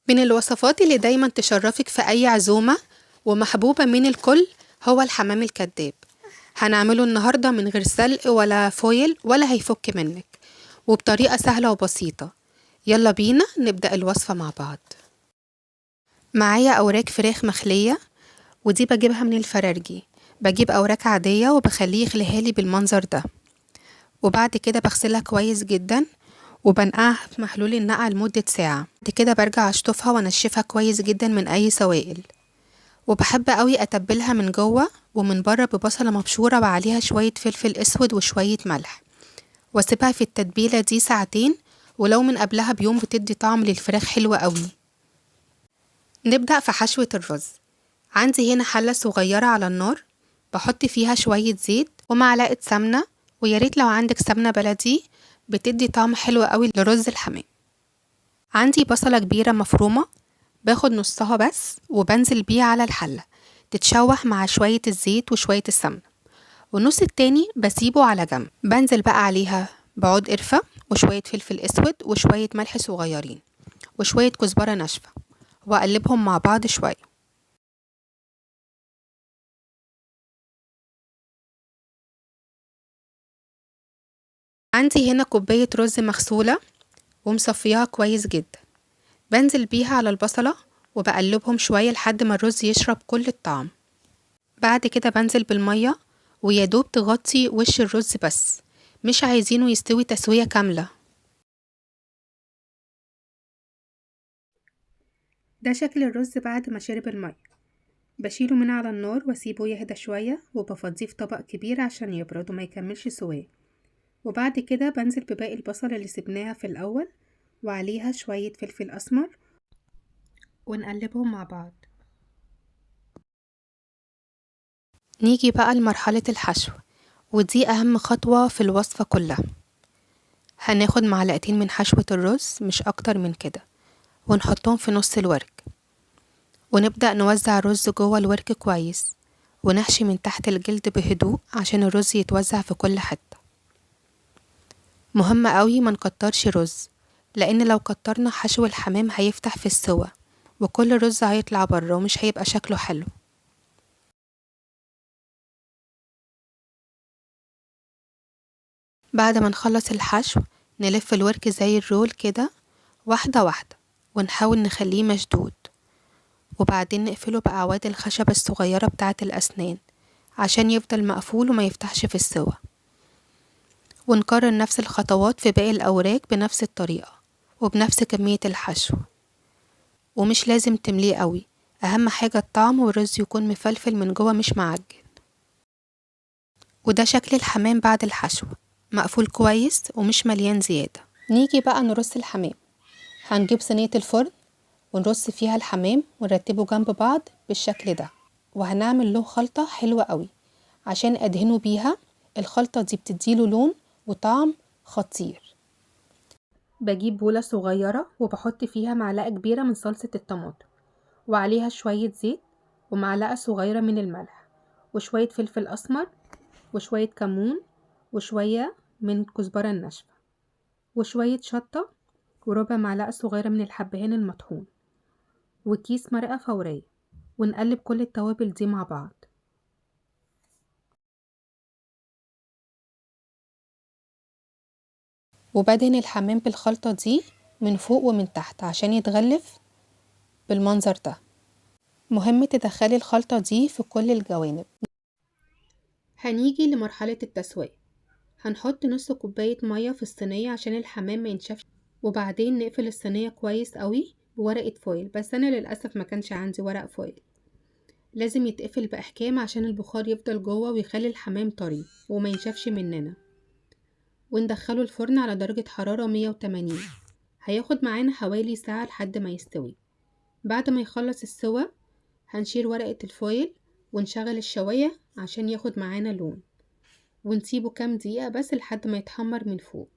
من الوصفات اللي دايما تشرفك في أي عزومة ومحبوبة من الكل هو الحمام الكداب. هنعمله النهاردة من غير سلق ولا فويل ولا هيفك منك، وبطريقة سهلة وبسيطة. يلا بينا نبدأ الوصفة مع بعض. معايا أوراق فراخ مخلية، ودي بجيبها من الفرارجي. بجيب أوراق عادية وبخليه يخليها لي بالمنظر ده، وبعد كده بغسلها كويس جدا وبنقعها في محلول النقع لمدة ساعة. بعد كده برجع اشطفها وانشفها كويس جدا من اي سوائل، وبحب قوي اتبلها من جوه ومن بره ببصلة مبشورة وعليها شوية فلفل اسود وشوية ملح، واسيبها في التتبيلة دي ساعتين، ولو من قبلها بيوم بتدي طعم للفراخ حلو قوي. نبدأ في حشوة الرز. عندي هنا حلة صغيرة على النار، بحط فيها شوية زيت ومعلقة سمنة، ويا ريت لو عندك سمنة بلدي بتدي طعم حلو قوي لرز الحمام. عندي بصلة كبيرة مفرومة، باخد نصها بس وبنزل بيها على الحلة تتشوح مع شوية الزيت وشوية السمنة، والنص التاني بسيبه على جنب. بنزل بقى عليها بعود قرفة وشوية فلفل اسود وشوية ملح صغيرين وشوية كزبرة ناشفة، واقلبهم مع بعض شوية. عندي هنا كوباية رز مغسولة ومصفياها كويس جدا، بنزل بيها على البصلة وبقلبهم شوية لحد ما الرز يشرب كل الطعم. بعد كده بنزل بالمية، ويا دوب تغطي وش الرز بس، مش عايزينه يستوي تسوية كاملة. ده شكل الرز بعد ما شرب المية. بشيله من على النار واسيبه يهدى شوية، وبفضيه في طبق كبير عشان يبرد وما يكملش سواه. وبعد كده بنزل بباقي البصل اللي سبناها في الأول وعليها شوية فلفل أسمر، ونقلبهم مع بعض. نيجي بقى لمرحلة الحشو، ودي أهم خطوة في الوصفة كلها. هناخد معلقتين من حشوة الرز، مش أكتر من كده، ونحطهم في نص الورك، ونبدأ نوزع الرز جوه الورك كويس، ونحشي من تحت الجلد بهدوء عشان الرز يتوزع في كل حتة. مهم قوي ما نكترش رز، لأن لو كترنا حشو الحمام هيفتح في السوا وكل الرز هيطلع بره ومش هيبقى شكله حلو. بعد ما نخلص الحشو نلف الورك زي الرول كده واحدة واحدة، ونحاول نخليه مشدود، وبعدين نقفله بأعواد الخشب الصغيرة بتاعة الأسنان عشان يفضل مقفول وما يفتحش في السوا. ونكرر نفس الخطوات في باقي الأوراق بنفس الطريقة وبنفس كمية الحشو، ومش لازم تمليه قوي، أهم حاجة الطعم والرز يكون مفلفل من جوه مش معجن. وده شكل الحمام بعد الحشو، مقفول كويس ومش مليان زيادة. نيجي بقى نرص الحمام. هنجيب صينية الفرن ونرص فيها الحمام ونرتبه جنب بعض بالشكل ده، وهنعمل له خلطة حلوة قوي عشان أدهنه بيها. الخلطة دي بتديله لون وطعم خطير. بجيب بولة صغيرة وبحط فيها معلقة كبيرة من صلصة الطماطم، وعليها شوية زيت ومعلقة صغيرة من الملح وشوية فلفل أسمر وشوية كمون وشوية من كزبرة الناشفة وشوية شطة وربع معلقة صغيرة من الحبهان المطحون وكيس مرقة فورية، ونقلب كل التوابل دي مع بعض. وبدهن الحمام بالخلطة دي من فوق ومن تحت عشان يتغلف بالمنظر ده. مهم تدخلي الخلطة دي في كل الجوانب. هنيجي لمرحلة التسوية. هنحط نص كوباية مية في الصينية عشان الحمام ما ينشفش، وبعدين نقفل الصينية كويس قوي بورقة فويل، بس أنا للأسف ما كانش عندي ورق فويل. لازم يتقفل بإحكام عشان البخار يفضل جوه ويخلي الحمام طري وما ينشفش مننا. وندخله الفرن على درجة حرارة 180، هياخد معانا حوالي ساعة لحد ما يستوي. بعد ما يخلص السوا هنشيل ورقة الفويل ونشغل الشواية عشان ياخد معانا لون، ونسيبه كام دقيقة بس لحد ما يتحمر من فوق.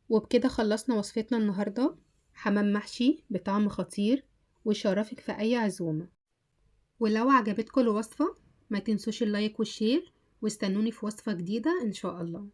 وبكده خلصنا وصفتنا النهاردة، حمام محشي بطعم خطير ويشرفك في أي عزومة. ولو عجبتكم الوصفة ما تنسوش ال like وال share، واستنوني في وصفة جديدة إن شاء الله.